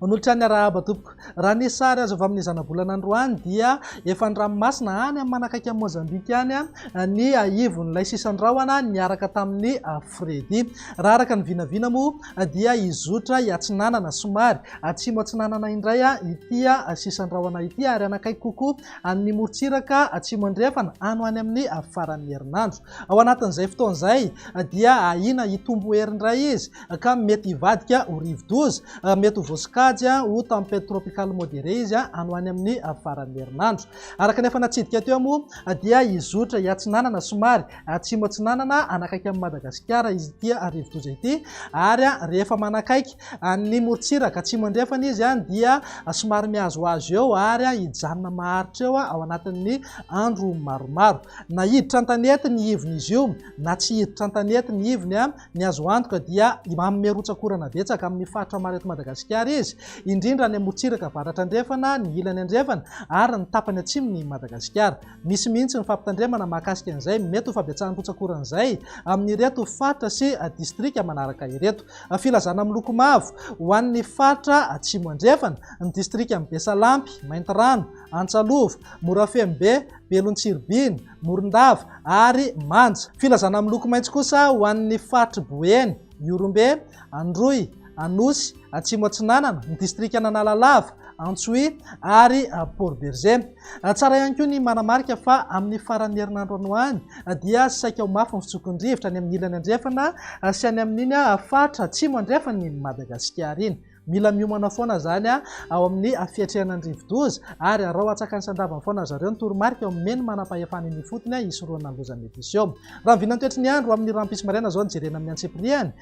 Manolotra ny arahaba tompoko. Raha ny sary azo avy amin'ny zanabolana androany dia efa ny ranomasina any amin'ny manakaiky an'i Mozambique any ny ivon'ilay sisan-drahona niaraka tamin'ny Freddy. Raha araka ny vinavina moa dia hizotra hiatsinanana somary atsimo atsinanana indray ity sisan-drahona ity ary hanakaiky kokoa an'ny morontsiraka atsimo andrefana any ho any amin'ny faran'ny herinandro. Ao anatin'izay fotoana izay dia ahiana hitombo hery indray izy ka mety hivadika ho rivodoza. Mety ho voasokajy ho tempête tropicale modérée izy any ho any amin'ny faran'ny herinandro. Araka ny efa natsidika teo moa dia hizotra hiatsinanana somary atsimo atsinanana hanakaiky an'i Madagasikara izy ity rivodoza ity ary rehefa manakaiky an'ny morontsiraka atsimo andrefana izy dia somary mihazohazo eo ary hijanona maharitra eo ao anatin'ny andro maromaro. Na hiditra an-tanety ny ivon'izy io na tsy hiditra an-tanety ny ivony, ny azo antoka dia manome rotsak'orana betsaka amin'ny faritra maro eto Madagasikara izy, indrindra any amorontsiraka avaratra andrefana, ny ilany andrefana ary ny tapany atsimon'i Madagasikara. Misy mihitsy ny fampitandremana mahakasika an'izay mety ho fabetsahan'ny rotsak'orana izay amin'ireto faritra sy distrika manaraka ireto. Filazana miloko mavo ho an'ny faritra atsimo andrefana, ny distrikan'i Besalampy, Maintirano, Antsalova, Morafenobe, Belontsiribihina, Morondava ary Manja. Filazana miloko maitso kosa ho an'ny faritr'i Boeny, Ihorombe, Androy, Anosy, Atsimo Atsinanana, ny distrikan'Analalava, Antsohihy ary Port Bergé. Tsara ihany koa ny manamarika fa amin'ny faran'ny herinandro any ho any dia saika ho mafy ny fitsokon'ny rivotra any amin'ny ilany andrefana sy any amin'iny faritra atsimo andrefan'i Madagasikara iny. Mila miomana foana izany ao amin'ny fiatrehana ny rivodoza ary araho antsakany sy andavany foana ry zareo ny toromarika omen'ny manampahefana eny ifotony hisorohana ny loza mety hiseho. Raha ny vinantoetry ny andro amin'ny rahampitso maraina izao no jerena amin'ny antsipiriany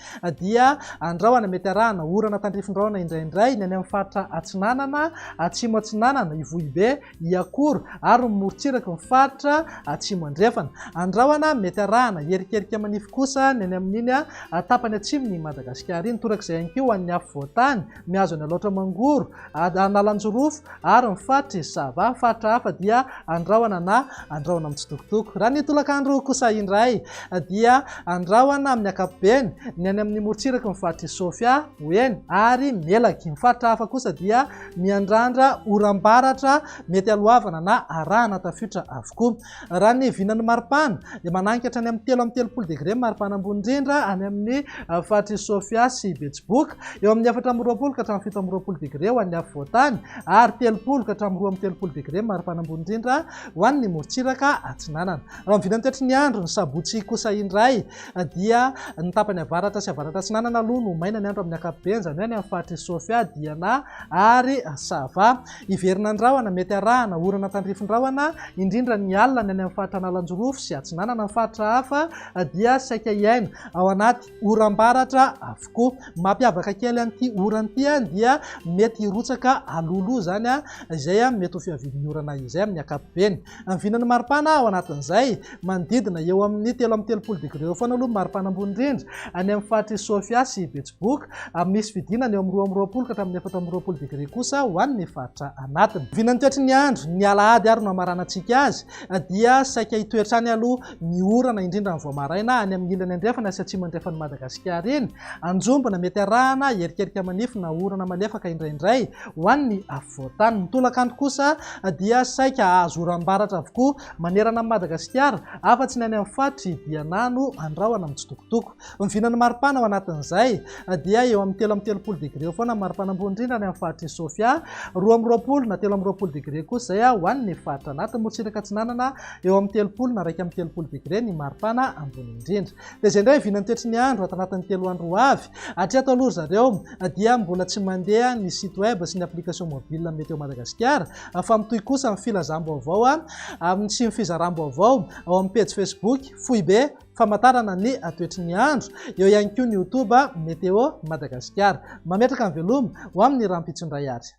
dia andrahona mety arahana orana tandrifin-drahona indraindray ny any amin'ny faritra atsinanana, atsimo atsinanana, Ivohibe, Iakoro ary ny morontsiraky ny faritra atsimo andrefana. Andrahona mety arahana erikerika manify kosa ny any amin'iny tapany atsimon'i Madagasikara iny. Torak'izay ihany koa ho an'ny afovoan-tany, mihazo an'i Alaotra Mangoro, Analanjirofo ary ny faritr'i Sava. Faritra hafa dia andrahona na andrahona mitsitokotoko. Raha ny tolakandro kosa indray dia andrahona amin'ny ankapobeny ny any amin'ny morontsiraky ny faritr'i Sofia, Boeny ary Melaky. Ny faritra hafa kosa dia miandrandra oram-baratra mety aloavana na arahana tafiotra avokoa. Raha ny vinan'ny maripana dia mananika hatrany amin'ny 33 degre ny maripana ambony indrindra any amin'ny faritr'i Sofia sy Betsiboka, eo amin'ny 24 ka hatramin'ny 27 degre ho an'ny afovoan-tany ary 30 ka hatramin'ny 32 degre ny maripana ambony indrindra ho an'ny morontsiraka atsinanana. Raha ny vinan'ny toetry ny andro ny sabotsy kosa indray dia ny tapany avaratra sy avaratra atsinanana aloha no maina ny andro amin'ny ankapobeny, izany hoe any amin'ny faritr'i Sofia, Diana ary Sava. Hiverina ny rahona, mety arahana orana tandrifin-drahona, indrindra ny alina ny any amin'ny faritra Analanjirofo sy Atsinanana. Ny faritra hafa dia saika hiaina ao anaty oram-baratra avokoa. Mampiavaka kely an'ity orana ity dia mety hirotsaka alohaloha izany, izay mety ho fiavian'ny orana izay amin'ny ankapobeny. Ny vinan'ny maripana ao anatin'izay, manodidina eo amin'ny 33 degre eo foana aloha ny maripana ambony indrindra any amin'ny faritr'i Sofia sy Betsiboka, ary misy fidinana eo amin'ny 22 ka hatramin'ny 24 degre kosa ho an'ny faritra anatiny. Vinan'ny toetry ny andro, ny alahady ary no hamaranantsika azy, dia saika hitoetra any aloha ny orana indrindra ny vao maraina any amin'ny ilany andrefana sy atsimo andrefan'i Madagasikara iny. Anjombona mety arahana erikerika manify na orana malefaka indraindray ho an'ny afovoan-tany. Ny tolakandro kosa dia saika hahazo oram-baratra avokoa manerana an'i Madagasikara, afa-tsy ny any amin'ny faritr'i Diana no andrahona mitsitokotoko. Ny vinan'ny maripana ao anatin'izay dia eo amin'ny 33 degre eo foana ny maripana ambony indrindra any amin'ny faritr'i Sofia, 22 na 23 degre kosa izay ho an'ny faritra anatiny. Morontsiraka Atsinanana, eo amin'ny 30 na 31 degre ny maripana ambony indrindra. Dia izay indray vinan'ny toetry ny andro ato anatin'ny 3 andro ho avy. Hatreto aloha ry zareo dia mbola tsy mandeha ny site web sy ny application mobile Météo Madagasikara fa mitohy kosa ny filazam-baovao amin'ny sy ny fizaram-baovao ao amin'ny pejy Facebook Foibe Famantarana ny toetry ny andro. Eo ihany koa ny YouTube Météo Madagasikara. Mametraka ny veloma ho amin'ny rahampitso indray ary.